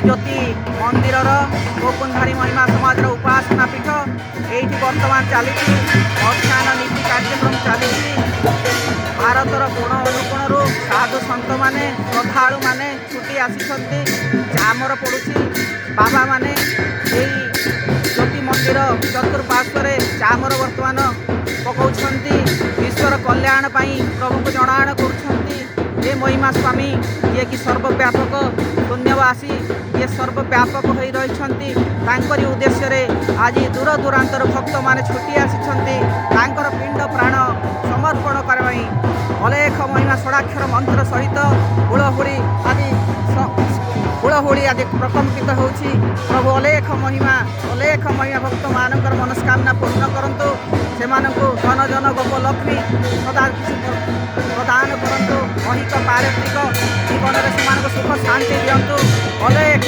ଜ୍ୟୋତି ମନ୍ଦିରର ଗୋକୁନ୍ଧାରୀ ମହିମା ସମାଜର ଉପାସନା ପୀଠ। ଏଇଠି ବର୍ତ୍ତମାନ ଚାଲିଛି ମଧ୍ୟାହ୍ନ ନୀତି କାର୍ଯ୍ୟକ୍ରମ ଚାଲିଛି। ଭାରତର କୋଣ ଅନୁକୋଣରୁ ସାଧୁ ସନ୍ଥମାନେ, ଶ୍ରଦ୍ଧାଳୁମାନେ ଛୁଟି ଆସିଛନ୍ତି। ଚାମର ପଡ଼ୁଛି। ବାବାମାନେ ଏଇ ଜ୍ୟୋତି ମନ୍ଦିର ଚତୁଃପାର୍ଶ୍ୱରେ ଚାମର ବର୍ତ୍ତମାନ ପକାଉଛନ୍ତି। ବିଶ୍ୱର କଲ୍ୟାଣ ପାଇଁ ପ୍ରଭୁଙ୍କୁ ଜଣାଣ କରୁଛନ୍ତି। ଏ ମହିମା ସ୍ୱାମୀ, ଯିଏକି ସର୍ବବ୍ୟାପକ ଶୂନ୍ୟବାସୀ, ଯିଏ ସର୍ବବ୍ୟାପକ ହୋଇ ରହିଛନ୍ତି, ତାଙ୍କରି ଉଦ୍ଦେଶ୍ୟରେ ଆଜି ଦୂର ଦୂରାନ୍ତର ଭକ୍ତମାନେ ଛୁଟି ଆସିଛନ୍ତି ତାଙ୍କର ପିଣ୍ଡ ପ୍ରାଣ ସମର୍ପଣ କରିବା ପାଇଁ। ଅଲେଖ ମହିମା ଷଡ଼ାକ୍ଷର ମନ୍ତ୍ର ସହିତ ହୁଳହୁଳି ଆଦି, ହୁଳହୁଳି ଆଦି ପ୍ରକମ୍ପିତ ହେଉଛି। ପ୍ରଭୁ ଅଲେଖ ମହିମା, ଅଲେଖ ମହିମା ଭକ୍ତମାନଙ୍କର ମନସ୍କାମନା ପୂର୍ଣ୍ଣ କରନ୍ତୁ। ସେମାନଙ୍କୁ ଧନ ଜନ ଗୋପ ଲକ୍ଷ୍ମୀ ସଦା କିଛି ପ୍ରଦାନ କରନ୍ତୁ। ଐହିକ ପାରତ୍ରିକ ଜୀବନରେ ସେମାନଙ୍କୁ ସୁଖ ଶାନ୍ତି ଦିଅନ୍ତୁ। ଅଲେଖ